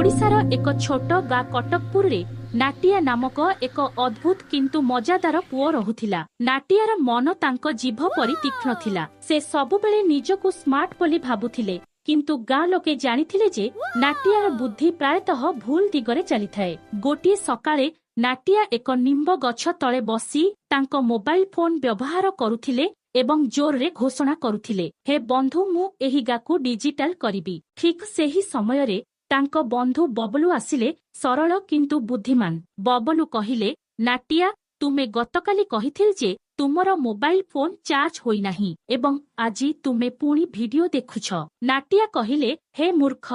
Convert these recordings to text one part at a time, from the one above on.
ଓଡ଼ିଶାର ଏକ ଛୋଟ ଗାଁ କଟକପୁରରେ ନାଟିଆ ନାମକ ଏକ ଅଦ୍ଭୁତ କିନ୍ତୁ ମଜାଦାର ପୁଅ ରହୁଥିଲା। ନାଟିଆର ମନ ତାଙ୍କ ଜିଭ ପରି ତୀକ୍ଷ୍ଣ ଥିଲା। ସେ ସବୁବେଳେ ନିଜକୁ ସ୍ମାର୍ଟ ବୋଲି ଭାବୁଥିଲେ, କିନ୍ତୁ ଗାଁ ଲୋକେ ଜାଣିଥିଲେ ଯେ ନାଟିଆର ବୁଦ୍ଧି ପ୍ରାୟତଃ ଭୁଲ ଦିଗରେ ଚାଲିଥାଏ। ଗୋଟିଏ ସକାଳେ ନାଟିଆ ଏକ ନିମ୍ବ ଗଛ ତଳେ ବସି ତାଙ୍କ ମୋବାଇଲ ଫୋନ ବ୍ୟବହାର କରୁଥିଲେ ଏବଂ ଜୋରରେ ଘୋଷଣା କରୁଥିଲେ, "ହେ ବନ୍ଧୁ, ମୁଁ ଏହି ଗାଁକୁ ଡିଜିଟାଲ କରିବି।" ଠିକ୍ ସେହି ସମୟରେ ତାଙ୍କ ବନ୍ଧୁ ବବଲୁ ଆସିଲେ, ସରଳ କିନ୍ତୁ ବୁଦ୍ଧିମାନ। ବବଲୁ କହିଲେ, "ନାଟିଆ, ତୁମେ ଗତକାଲି କହିଥିଲ ଯେ ତୁମର ମୋବାଇଲ ଫୋନ ଚାର୍ଜ ହୋଇନାହିଁ ଏବଂ ଆଜି ତୁମେ ପୁଣି ଭିଡିଓ ଦେଖୁଛ।" ନାଟିଆ କହିଲେ, "ହେ ମୂର୍ଖ,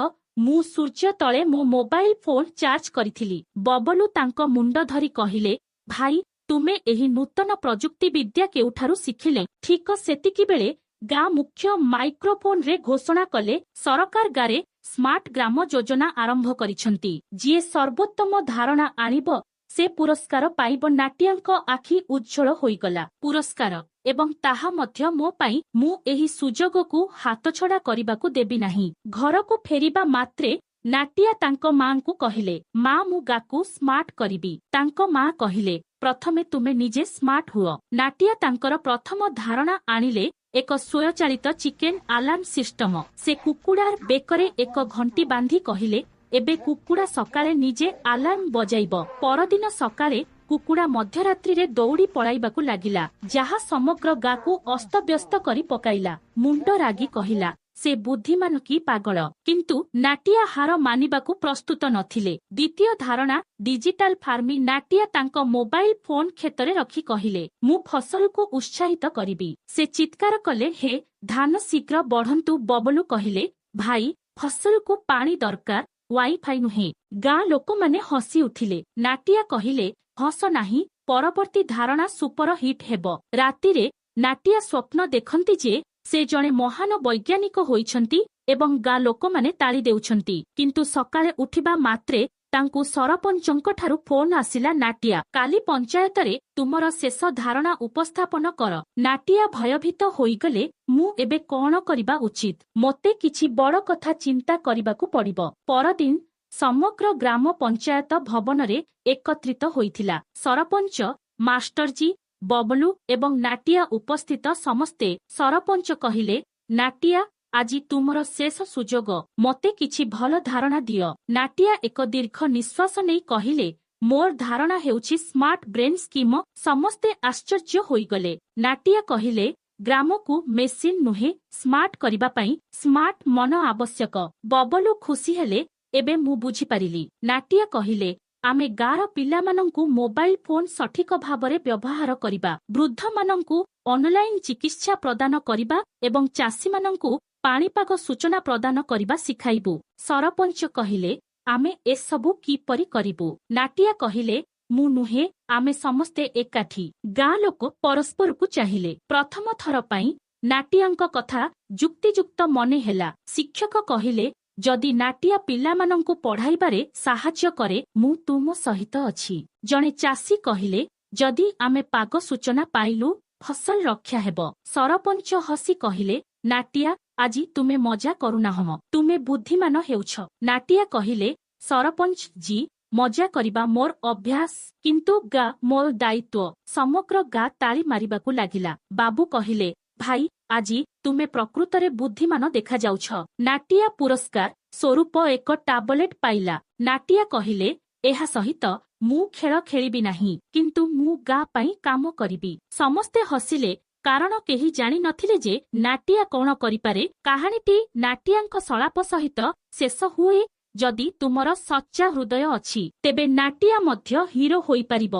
ମୁଁ ସୂର୍ଯ୍ୟ ତଳେ ମୋ ମୋବାଇଲ ଫୋନ ଚାର୍ଜ କରିଥିଲି।" ବବଲୁ ତାଙ୍କ ମୁଣ୍ଡ ଧରି କହିଲେ, "ଭାଇ, ତୁମେ ଏହି ନୂତନ ପ୍ରଯୁକ୍ତି ବିଦ୍ୟା କେଉଁଠାରୁ ଶିଖିଲେ?" ଠିକ ସେତିକିବେଳେ ଗାଁ ମୁଖ୍ୟ ମାଇକ୍ରୋଫୋନରେ ଘୋଷଣା କଲେ, "ସରକାର ଗାଁରେ ସ୍ମାର୍ଟ ଗ୍ରାମ ଯୋଜନା ଆରମ୍ଭ କରିଛନ୍ତି। ଯିଏ ସର୍ବୋତ୍ତମ ଧାରଣା ଆଣିବ, ସେ ପୁରସ୍କାର ପାଇବ।" ନାଟିଆଙ୍କ ଆଖି ଉଜ୍ଜ୍ୱଳ ହୋଇଗଲା। "ପୁରସ୍କାର, ଏବଂ ତାହା ମଧ୍ୟ ମୋ ପାଇଁ! ମୁଁ ଏହି ସୁଯୋଗକୁ ହାତଛଡ଼ା କରିବାକୁ ଦେବି ନାହିଁ।" ଘରକୁ ଫେରିବା ମାତ୍ରେ ନାଟିଆ ତାଙ୍କ ମାଙ୍କୁ କହିଲେ, "ମା, ମୁଁ ଗାଁକୁ ସ୍ମାର୍ଟ କରିବି।" ତାଙ୍କ ମା କହିଲେ, "ପ୍ରଥମେ ତୁମେ ନିଜେ ସ୍ମାର୍ଟ ହୁଅ।" ନାଟିଆ ତାଙ୍କର ପ୍ରଥମ ଧାରଣା ଆଣିଲେ, ଏକ ସ୍ୱୟଂଚାଳିତ ଚିକେନ ଆଲାର୍ମ ସିଷ୍ଟମ। ସେ କୁକୁଡ଼ାର ବେକରେ ଏକ ଘଣ୍ଟି ବାନ୍ଧି କହିଲେ, "ଏବେ କୁକୁଡ଼ା ସକାଳେ ନିଜେ ଆଲାର୍ମ ବଜାଇବ।" ପରଦିନ ସକାଳେ କୁକୁଡ଼ା ମଧ୍ୟରାତ୍ରିରେ ଦୌଡ଼ି ପଳାଇବାକୁ ଲାଗିଲା, ଯାହା ସମଗ୍ର ଗାଁକୁ ଅସ୍ତବ୍ୟସ୍ତ କରି ପକାଇଲା। ମୁଣ୍ଡ ରାଗି କହିଲା, "ସେ ବୁଦ୍ଧିମାନ କି ପାଗଳ?" କିନ୍ତୁ ନାଟିଆ ହାର ମାନିବାକୁ ପ୍ରସ୍ତୁତ ନଥିଲେ। ଦ୍ୱିତୀୟ ଧାରଣା, ଡିଜିଟାଲ ଫାର୍ମିଂ। ନାଟିଆ ତାଙ୍କ ମୋବାଇଲ ଫୋନ କ୍ଷେତରେ ରଖି କହିଲେ, "ମୁଁ ଫସଲକୁ ଉତ୍ସାହିତ କରିବି।" ସେ ଚିତ୍କାର କଲେ, "ହେ ଧାନ, ଶୀଘ୍ର ବଢନ୍ତୁ!" ବବଲୁ କହିଲେ, "ଭାଇ, ଫସଲକୁ ପାଣି ଦରକାର, ୱାଇଫାଇ ନୁହେଁ।" ଗାଁ ଲୋକମାନେ ହସି ଉଠିଲେ। ନାଟିଆ କହିଲେ, "ହସ ନାହିଁ, ପରବର୍ତ୍ତୀ ଧାରଣା ସୁପର ହିଟ୍ ହେବ।" ରାତିରେ ନାଟିଆ ସ୍ୱପ୍ନ ଦେଖନ୍ତି ଯେ ସେ ଜଣେ ମହାନ ବୈଜ୍ଞାନିକ ହୋଇଛନ୍ତି ଏବଂ ଗାଁ ଲୋକମାନେ ତାଳି ଦେଉଛନ୍ତି। କିନ୍ତୁ ସକାଳେ ଉଠିବା ମାତ୍ରେ ତାଙ୍କୁ ସରପଞ୍ଚଙ୍କଠାରୁ ଫୋନ ଆସିଲା, "ନାଟିଆ, କାଲି ପଞ୍ଚାୟତରେ ତୁମର ଶେଷ ଧାରଣା ଉପସ୍ଥାପନ କର।" ନାଟିଆ ଭୟଭୀତ ହୋଇଗଲେ। "ମୁଁ ଏବେ କଣ କରିବା ଉଚିତ? ମୋତେ କିଛି ବଡ଼ କଥା ଚିନ୍ତା କରିବାକୁ ପଡ଼ିବ।" ପରଦିନ ସମଗ୍ର ଗ୍ରାମ ପଞ୍ଚାୟତ ଭବନରେ ଏକତ୍ରିତ ହୋଇଥିଲା। ସରପଞ୍ଚ, ମାଷ୍ଟରଜୀ, ବବଲୁ ଏବଂ ନାଟିଆ ଉପସ୍ଥିତ ସମସ୍ତେ। ସରପଞ୍ଚ କହିଲେ, "ନାଟିଆ, ଆଜି ତୁମର ଶେଷ ସୁଯୋଗ। ମୋତେ କିଛି ଭଲ ଧାରଣା ଦିଅ।" ନାଟିଆ ଏକ ଦୀର୍ଘ ନିଶ୍ୱାସ ନେଇ କହିଲେ, "ମୋର ଧାରଣା ହେଉଛି ସ୍ମାର୍ଟ ବ୍ରେନ୍ ସ୍କିମ।" ସମସ୍ତେ ଆଶ୍ଚର୍ଯ୍ୟ ହୋଇଗଲେ। ନାଟିଆ କହିଲେ, "ଗ୍ରାମକୁ ମେସିନ୍ ନୁହେଁ, ସ୍ମାର୍ଟ କରିବା ପାଇଁ ସ୍ମାର୍ଟ ମନ ଆବଶ୍ୟକ।" ବବଲୁ ଖୁସି ହେଲେ, "ଏବେ ମୁଁ ବୁଝିପାରିଲି।" ନାଟିଆ କହିଲେ, "ଆମେ ଗାଁର ପିଲାମାନଙ୍କୁ ମୋବାଇଲ ଫୋନ ସଠିକ ଭାବରେ ବ୍ୟବହାର କରିବା, ବୃଦ୍ଧମାନଙ୍କୁ ଅନଲାଇନ ଚିକିତ୍ସା ପ୍ରଦାନ କରିବା ଏବଂ ଚାଷୀମାନଙ୍କୁ ପାଣିପାଗ ସୂଚନା ପ୍ରଦାନ କରିବା ଶିଖାଇବୁ।" ସରପଞ୍ଚ କହିଲେ, "ଆମେ ଏସବୁ କିପରି କରିବୁ?" ନାଟିଆ କହିଲେ, "ମୁଁ ନୁହେଁ, ଆମେ ସମସ୍ତେ ଏକାଠି।" ଗାଁ ଲୋକ ପରସ୍ପରକୁ ଚାହିଁଲେ। ପ୍ରଥମ ଥର ପାଇଁ ନାଟିଆଙ୍କ କଥା ଯୁକ୍ତିଯୁକ୍ତ ମନେ ହେଲା। ଶିକ୍ଷକ କହିଲେ, "ଯଦି ନାଟିଆ ପିଲାମାନଙ୍କୁ ପଢ଼ାଇବାରେ ସାହାଯ୍ୟ କରେ, ମୁଁ ତୁମ ସହିତ ଅଛି।" ଜଣେ ଚାଷୀ କହିଲେ, "ଯଦି ଆମେ ପାଗ ସୂଚନା ପାଇଲୁ, ଫସଲ ରକ୍ଷା ହେବ।" ସରପଞ୍ଚ ହସି କହିଲେ, "ନାଟିଆ, ଆଜି ତୁମେ ମଜା କରୁନାହଁ, ତୁମେ ବୁଦ୍ଧିମାନ ହେଉଛ।" ନାଟିଆ କହିଲେ, "ସରପଞ୍ଚ ଜୀ, ମଜା କରିବା ମୋର ଅଭ୍ୟାସ, କିନ୍ତୁ ଗାଁ ମୋର ଦାୟିତ୍ୱ।" ସମଗ୍ର ଗାଁ ତାଳି ମାରିବାକୁ ଲାଗିଲା। ବାବୁ କହିଲେ, "ଭାଇ, ଆଜି ତୁମେ ପ୍ରକୃତରେ ବୁଦ୍ଧିମାନ ଦେଖାଯାଉଛ।" ନାଟିଆ ପୁରସ୍କାର ସ୍ୱରୂପ ଏକ ଟାବଲେଟ ପାଇଲା। ନାଟିଆ କହିଲେ, "ଏହା ସହିତ ମୁଁ ଖେଳ ଖେଳିବି ନାହିଁ, କିନ୍ତୁ ମୁଁ ଗାଁ ପାଇଁ କାମ କରିବି।" ସମସ୍ତେ ହସିଲେ, କାରଣ କେହି ଜାଣି ନଥିଲେ ଯେ ନାଟିଆ କଣ କରିପାରେ। କାହାଣୀଟି ନାଟିଆଙ୍କ ସଂଳାପ ସହିତ ଶେଷ ହୁଏ, "ଯଦି ତୁମର ସଚ୍ଚା ହୃଦୟ ଅଛି, ତେବେ ନାଟିଆ ମଧ୍ୟ ହିରୋ ହୋଇପାରିବ।"